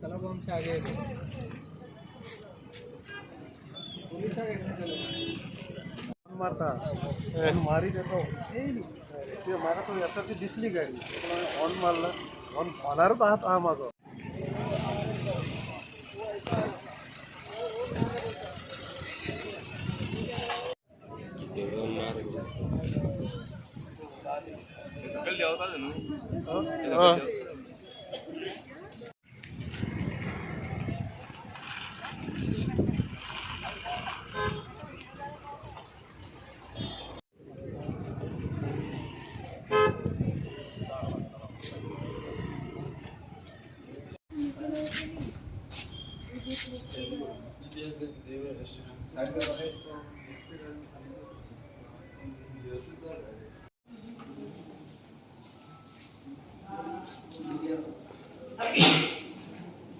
कला भवन से आगे पुलिस मारता हॉर्न मारीत येतो ते म्हाका तो येता ती दिसली गाडी, हॉर्न मारला, हॉर्न हॉर्नारूच हात आहा म्हाजो.